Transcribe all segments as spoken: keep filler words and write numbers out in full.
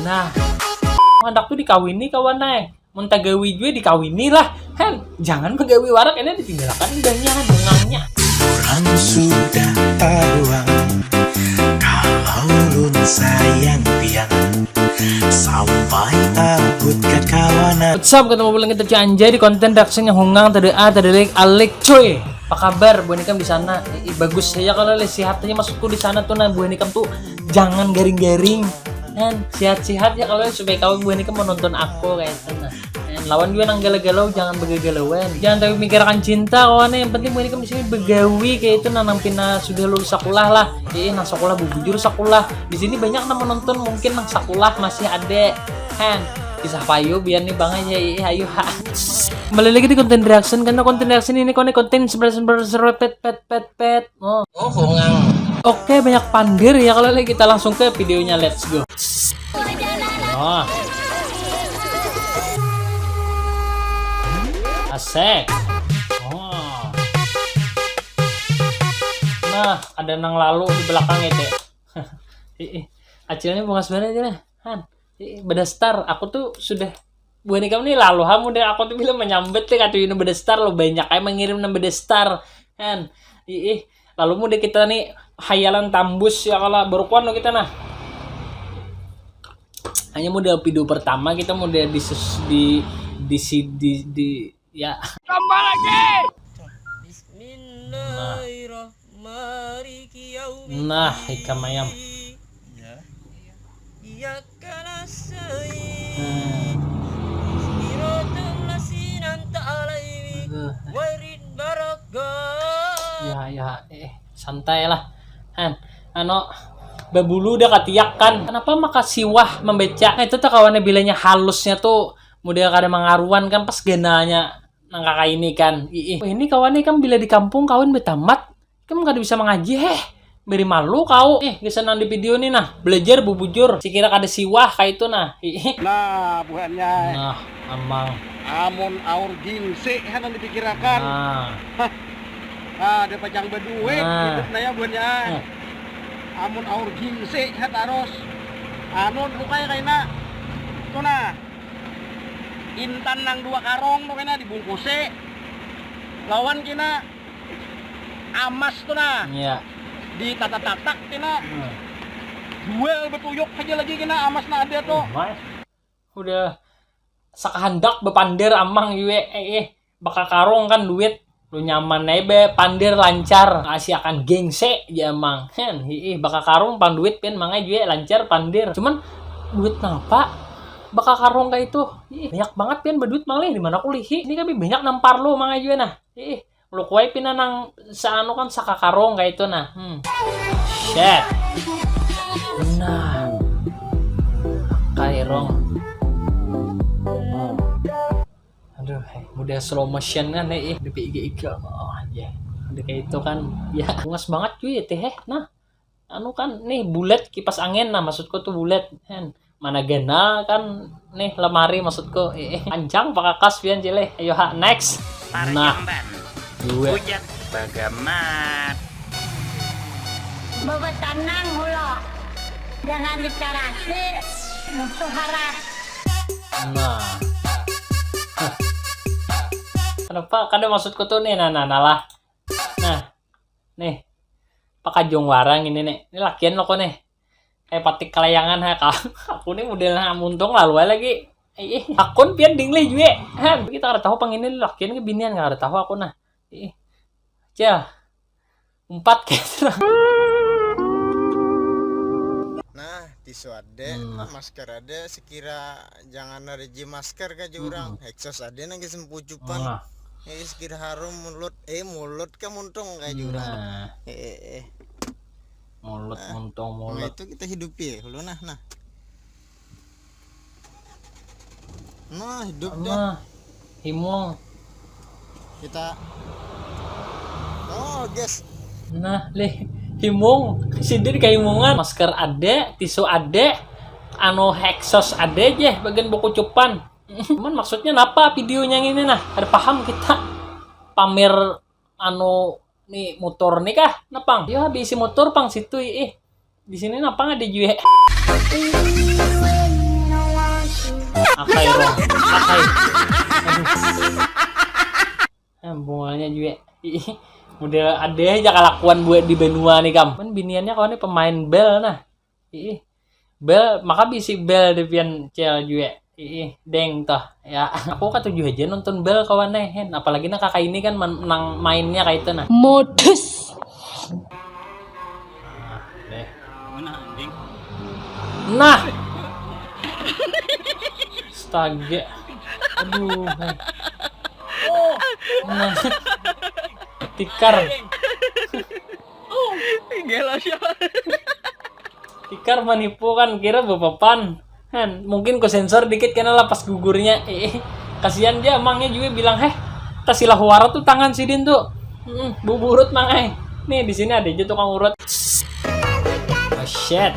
Nah, handak tu dikawini kawan ai. Mun tagawi jua dikawini lah. Hen, jangan bagawi warak, ini ditinggalakan idahnya, dungangnya. Orang sudah tabuang kalau ulun sayang pian sampai tabut kakawanan. What's up, ketemu pulang kita Ci Anjay di konten reaction yang hungang, tadi A, tadi alik, alik, cuy. Apa kabar buhan ikam di sana? Ih, bagus saja kalau leh, sihat aja maksudku di sana tuh. Nah, buhan ikam tuh jangan garing-garing. Hen, sihat-sihat ya kalau supaya kawan buhan ikam menonton aku kayak itu nah. Hen, lawan juga nang galau-galau jangan begagalauan. Jangan tapi mikirakan cinta kawan, yang penting buhan ikam di sini begawi kayak itu nah, nang pina sudah lulus sekolah lah. Ih, nang sekolah bubujur sekolah. Di sini banyak nang menonton mungkin nang sekolah masih ada. Hen, kisah payu biar nih bang aja, ih, ayo ha. Kembali lagi di konten reaction, karena konten reaction ini konek konten sebelas sebelas pet pet pet pet. Oh. Oh, bungang. Oke, banyak pandir ya kalau lagi, kita langsung ke videonya, let's go. Oh. Asik. Oh. Nah, ada nang lalu di belakang itu. Ih, ih. Acilnya bungas banget aja nah. Han. Ih, ih, bedastar. Aku tuh sudah buhan ikam nih lalu ha, mudah aku tuh bila menyambet nih kata Yuna bedastar lo, banyak aja mengirim nang bedastar. Kan. Ih, ih. Lalu mudah kita nih hayalan tambus ya kalau berkuan lo kita nah. Hanya mudah video pertama kita mudah di ses- di di si- di, di ya. Tambah lagi. Bismillahirrahmanirrahim. Nah, ikam ayam. Ya. Iya kana sai. Hmm. Sirotun lasinan ta'alaiwi. Aduh. Wairid baraka. Ya, ya, eh, santai lah. Han, ano, babulu udah katiak kan. Kenapa maka siwah membeca? Nah, itu tuh kawannya bilanya halusnya tuh model kada mangaruan kan pas ganalnya nang kaka ini kan. Ih, ih. Wah, ini kawan nih kan bila di kampung kawin betamat. Ikam kada bisa mangaji heh. Beri malu kau. Eh, gasan nang di video nih nah. Belajar bubujur. Sikira kada siwah kayak itu nah. Ih. Nah, buhannya. Nah, amang. Amun aur gingsi kan nang dipikirakan. Nah. Hah. Nah, ada pacang baduit nah. Hidup naya buhannya. Hmm. Amun aur gingsi ha taros. Anu lukanya kaina. Tuh nah. Intan nang dua karong tuh kena dibungkusi lawan kena amas tuh nah. Iya. Ditata-tatak kena. Hmm. Jual betuyuk aja lagi kena amas nah ada tuh. Oh, mas. Udah sakahandak bepander amang jua, eh, eh, baka karung kan duit. Lu nyaman aja be pander lancar, asi akan gengse ja amang. Hen, hiih, baka karung pang duit pian mangai jua lancar pander. Cuman duit napa? Baka karung kayak itu. Hiih, banyak banget pian beduit manglih di mana kulihi. Ini kami banyak nang parlo mangai jua nah. Hiih, lu kuai pina nang seanu kan saka karung kayak itu nah. Hmm. Shit. Nah. Kairong. Aduh, hai, mudah slow motion kan, eh, ih, di P I G iga, oh, aja. Udah kayak itu kan, ya, bungas banget cuy, teh, eh. Nah, anu kan, nih, bulat kipas angin, nah, maksudku tuh bulat, kan. Mana ganal kan, nih, lemari, maksudku, eh, eh, panjang, pakakas, pian, cileh. Ayo, ha, next. Nah, dua. Hujat bagamat. Bawa tenang, ulo. Jangan dicarasi, musuh haras. Nah. Hah. Kenapa? Kada maksudku tuh nih, nah, nah, nah lah. Nah. Nih. Pakajung warang ini nih. Ini lakian lo kok nih. Kayak patik kalayangan ha. Aku nih model nah muntung lalu aja lagi. Ih, akun pian ding leh jue. Han, kita kada tahu pang ini lakian ke binian kada tahu aku nah. Ih. Cel. Umpat gitu. Nah, tisu ada, hmm, masker ada, sekira jangan ada ji masker kah ji urang. Hmm. Heksos ada nang gasan pucupan. Nah. Eh, sekira harum mulut, eh, mulut kah muntung kah ji urang. Nah. Eh, eh, eh. Mulut nah, muntung mulut. Nah, itu kita hidupi ya, ulun nah, nah. Nah, hidup dah. Nah, himung. Kita. Oh, guys. Nah, leh, himung. Sidin kahimungan. Masker ada, tisu ada, anu heksos ada aja bagian bakucupan. Cuman maksudnya napa videonya ini nah? Kada paham kita. Pamer anu nih motor nih kah? Napang. Yo, habis motor pang situ ih. Di sini napang ada jua. Akai rong. Akai. Aduh. Nah, bungalnya juga. Ih, model ada aja kalakuan buat di banua nih, kam. Kan biniannya kawannya pemain bal, nah. Ih, bal, maka bisi bal di pian cel juga. Ih, deng toh. Ya, aku katuju aja nonton bal kawan eh. Hen. Apalagi nah kakak ini kan man- nang mainnya kayak itu nah. Modus. Nah, deh. Mana anjing? Nah. Astaga. Aduh. Nah. Tikar. Gila siapa? Tikar manipu kan kira bapapan. Han, mungkin ku sensor dikit kena lapas gugurnya. Eh, kasihan dia, amangnya juga bilang, "Heh, tasilah huara tuh tangan sidin tuh." Mm, buburut mang eh. Nih di sini ada aja tukang urut. Oh shit.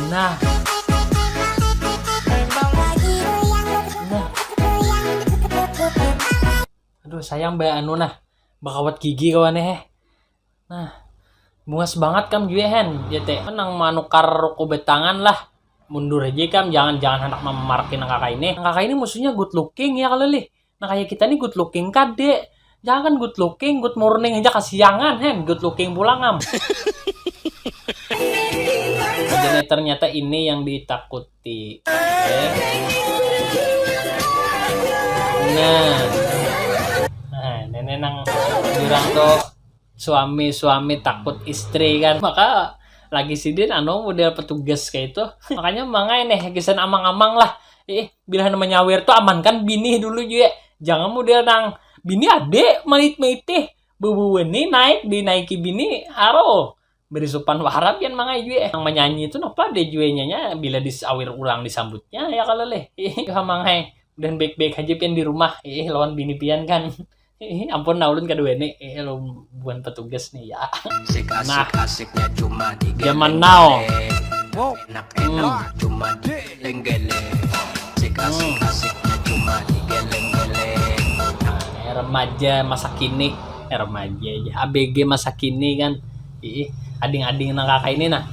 Nah. Nah. Aduh, sayang ba anu nah, bakawat gigi kawan eh. Nah, muas bangat kam jua hen, ya teh. Nang manukar ruku betangan lah. Mundur aja kam, jangan jangan hendak memarakin nang kakak ini. Nang kakak ini musuhnya good looking ya kalau lih. Nah kayak kita nih good looking kade. Jangan good looking, good morning aja kasiangan hen, good looking pulang am. Jadi ternyata ini yang ditakuti. Oke. Nah. Nah, nenek nang bilang tuh suami-suami takut istri kan. Maka lagi sidin anu model petugas kayak itu. Makanya mangai nih gisan amang-amang lah. Eh, bila nama nyawer tuh amankan bini dulu juga. Jangan model nang bini ade mait-maitih. Bubuweni naik dinaiki bini aro berisupan wara pian mangai jue. Nang manyanyi itu napa deh jue nyanya bila disawir urang disambutnya ya kalau leh. Ih, mangai. Dan baik-baik aja pian di rumah. Ih, lawan bini pian kan. Ih, ampun nah ulun kadua ni. Ih, lu bukan petugas nih ya. Nah, asik-asiknya cuma di zaman now. Wow. Enak-enak cuma di geleng-geleng. Asik-asik-asiknya cuma di geleng-geleng. Nah, remaja masa kini, eh, remaja aja. A B G masa kini kan. Ih, ading-ading nang kakak ini nah.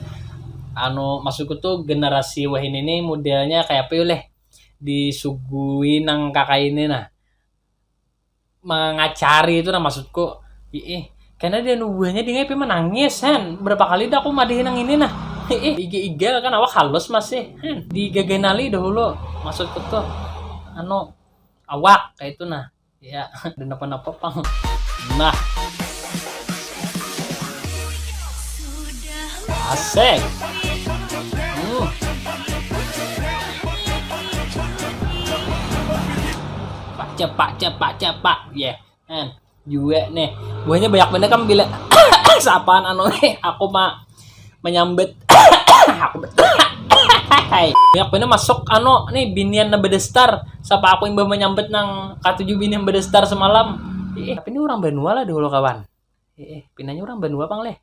Anu maksudku tuh generasi wahini nih modelnya kayak apa yuk leh? Disuguhi nang kakak ini nah. Mengacari itu nah maksudku. Ih, karena dia nubuhnya dia ngapain menangis hen. Berapa kali dah aku madahin nang ini nah. Ih, iga-igal kan awak halus masih. Hen, digaganali dahulu. Maksudku tuh anu awak kayak itu nah. Ya, dan apa-apa pang. Nah. Asik. Hmm. Pak cepak cepak cepak. Yeah. Kan. Juga nih. Buahnya banyak bener kan bila sapaan anu nih. Aku mah menyambet aku bet- Hai. Banyak bener masuk anu nih binian na bedestar. Sapa aku imbah menyambet nang katuju binian bedestar semalam. Ih, tapi ini orang banua lah dahulu kawan. Ih, pinanya orang banua pang leh.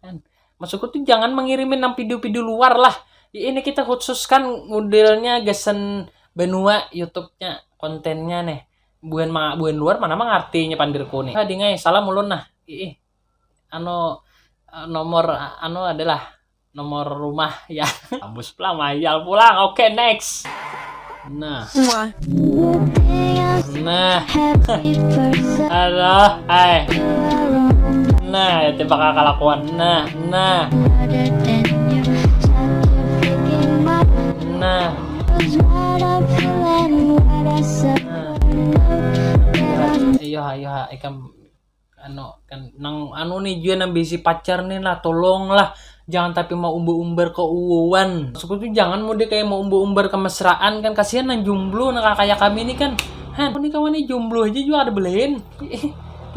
Kan. Maksudku tuh jangan mengirimin nang video-video luar lah. Ih, ini kita khususkan modelnya gasan banua YouTube-nya, kontennya nih. Buhan ma- buhan luar mana mangartinya pandirku nih. Ah, dingai, salam ulun nah. Ih. Anu eh, nomor anu adalah nomor rumah ya. Ambus pulang mayal pulang. Oke, next. Nah. Nah. Aduh, hai. Nah, ya tiba kakak lakuan. Nah, nah. Nah. Nah. Ayo, ayo, ikam anu kan nang anu nih jua nang bisi pacar nih lah tolong lah jangan tapi mau umbar-umbar ke uwuan suku tuh jangan mode kayak mau umbar-umbar kemesraan kan kasihan nang jomblo nang kayak kami ini kan han ini kawan nih jomblo aja juga ada belain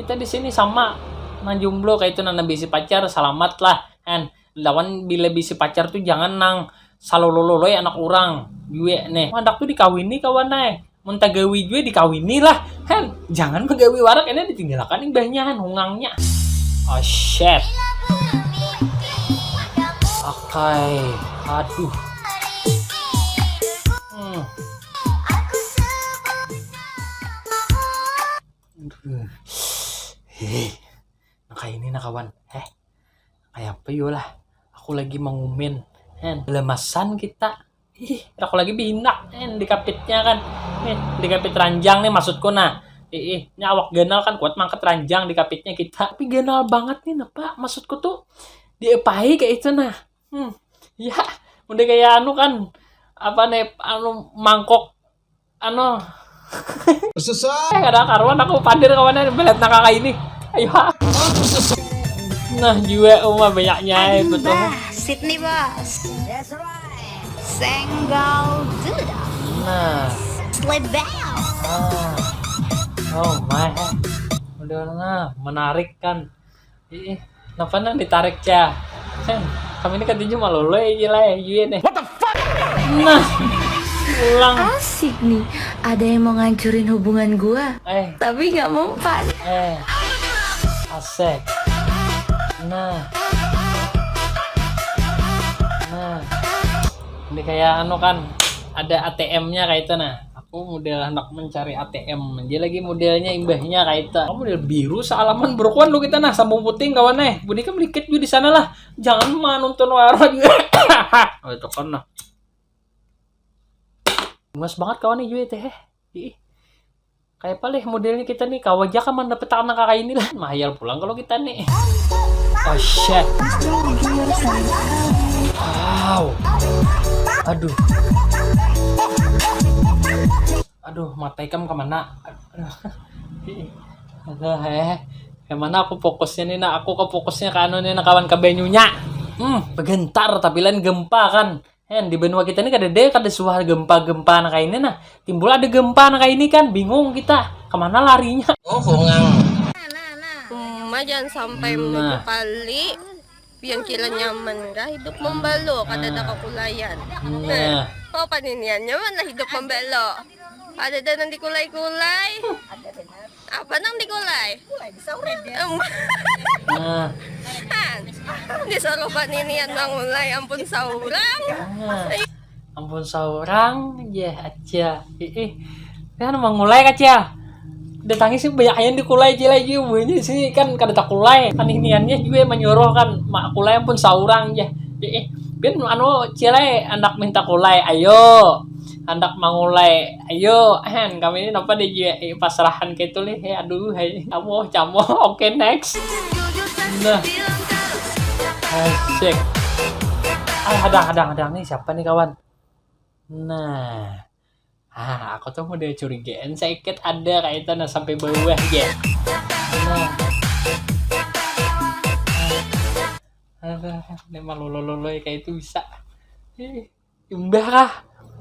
kita di sini sama nang jomblo kayak itu nang bisi pacar selamat lah han lawan bila bisi pacar tuh jangan nang salolololoi anak orang jue nih handak tuh dikawini kawan nih Mun tagawi jua dikawini lah. Hen, jangan bagawi wara kena ditinggalakan imbahnya han hungangnya. Oh shit. Akai. Aduh. Hmm. Aduh. Hei. Nah kayak ini nah kawan. Heh. Kayak apa yo lah? Aku lagi mengumin. Hen, lemasan kita. Ih, aku lagi binak, hen, di kapitnya kan. Nih, di kapit ranjang nih maksudku nah. Ih, ih, ini awak ganal kan kuat mangkat ranjang di kapitnya kita. Tapi ganal banget nih, napa? Maksudku tuh diepai kayak itu nah. Hmm, ya, udah kayak anu kan, apa nih, anu, mangkok, anu. Susah. Eh, kada karuan aku padir kawannya, belet nak kakak ini. Ayo. Nah, juga uma banyaknya itu tuh. Sydney Boss. Senggol duda. Nah. Slebel. Ah. Oh my. Udah nah, menarik kan. Ih, napa nang ditarik cia? Cen, kami ini katuju maloloi aja lah ya, Yue nih. What the fuck? Nah, ulang. Asik nih, ada yang mau ngancurin hubungan gua. Eh. Tapi nggak mempan. Eh, asik. Nah. Nah. Ini kayak anu kan, ada A T M-nya kayak itu nah. Aku model anak mencari A T M aja lagi modelnya, imbahnya kayak itu. Kamu model biru sealaman berukuan lu kita nah, sambung puting kawan eh. Bunyi kan melikit juga di sana lah. Jangan menonton wara juga. Oh, itu kan nah. Mas banget kawan eh juga teh. Ih. Kayak apa leh modelnya kita nih, kawa aja kan mandapetakan nang kaya ini lah. Mahayal pulang kalau kita nih. Oh shit. Wow. Aduh. Aduh, mata ikam kemana? Aduh. Aduh, eh. Yang mana aku fokusnya nih, nah, aku ke fokusnya ke anu nih, nah, kawan, ke banyunya. Hmm, begentar tapi lain gempa kan. Hen, di benua kita ni kada ada, kada suah gempa-gempa nang kaini nah. Timbul ada gempa nang kaini kan, bingung kita. Kemana larinya? Oh, bungang. Uma jangan sampai menuju kali yang kira nyaman kah hidup membalu, kada ada kakulaian. Nah. Oh, paninian nyaman lah hidup membalu. Ada ada nanti kulai-kulai. Apa nang dikulai? Kulai disaurang. Em. Nah. Han, disuruh paninian mangulai ampun saurang. Nah. Ampun saurang, ya aja. Ih, kan mangulai kaca. Datangi sih banyak yang dikulai cilai juga buahnya sih kan kada takulai. Paniniannya juga yang menyuruh kan mak kulai ampun saurang ya. Ih, bin anu cilai anak minta kulai, ayo. Handak mangulai. Ayo, hen, kami ini napa deh jua, eh, pasrahan kaitu lih, eh, aduh, hai, camoh, camoh. Oke, next. Nah. Asik. Ah, hadang, hadang, hadang nih, siapa nih kawan? Nah. Ah, aku tuh udah curigaan, sakit ada kayak itu, nah, sampai bawah ya. Nah. Aduh, ini mah lolo-lolo kayak itu bisa. Ih. Imbah kah?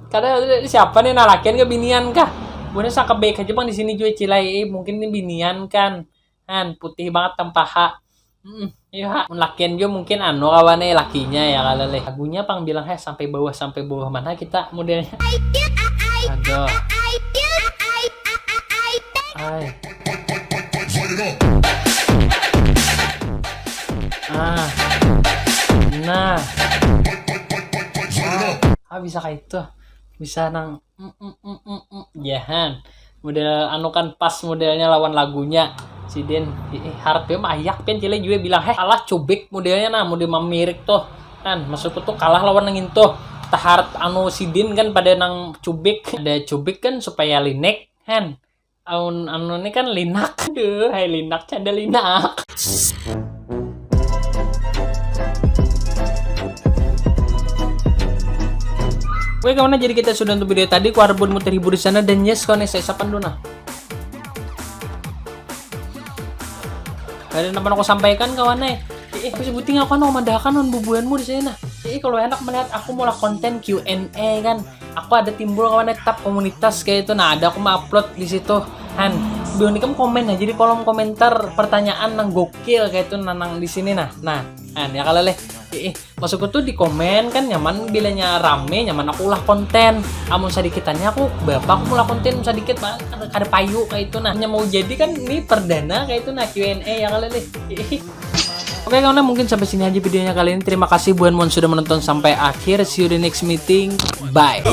Kada, siapa nih, nah, lakian ke binian kah? Buhannya sangka baik aja bang di sini jua cilai, eh, mungkin ini binian kan. Han, putih banget tempaha. Hmm, iya ha. Mun lakian jua mungkin anu kawan eh lakinya ya kali leh. Lagunya pang bilang heh sampai bawah, sampai bawah mana kita modelnya. Aduh. Ay. Ah. Nah. Ah, bisa kayak itu. Bisa nang mm, mm, mm, mm, mm. Jahan. Model anu kan pas modelnya lawan lagunya. Sidin, ih, harap ya mayak pian cilai juga bilang, "Heh, kalah cubik modelnya nah, model mamirik tuh." Kan maksudku tuh kalah lawan nang itu. Taharap anu sidin kan pada nang cubik. Ada cubik kan supaya linek, hen. Aun anu ni kan linak. Aduh, hai linak, canda linak. Oke kawan, jadi kita sudah untuk video tadi. Ku harap buatmu terhibur di sana dan yes kawan, saya sapan dulu nah. Ada apa aku sampaikan kawan eh? Eh, habis buting aku kan mau mandahkan non bubuhanmu di sini nah. Eh, kalau enak melihat aku mulai konten Q and A kan. Aku ada timbul kawan eh, tab komunitas kayak itu. Nah, ada aku mau upload di situ. Han, biar ikam komen aja di kolom komentar pertanyaan nang gokil kayak itu nah, nang di sini nah. Nah, han ya kalau leh. Eh, eh, maksudku tuh di komen kan nyaman bilanya rame, nyaman aku ulah konten. Amun sadikitannya aku bapak aku ulah konten sadikit bang, kada, kada payu kayak itu nah. Hanya mau jadi kan ini perdana kayak itu nah Q and A ya kalau leh. Eh, eh. Oke kawan, mungkin sampai sini aja videonya kali ini. Terima kasih buat mon sudah menonton sampai akhir. See you the next meeting. Bye.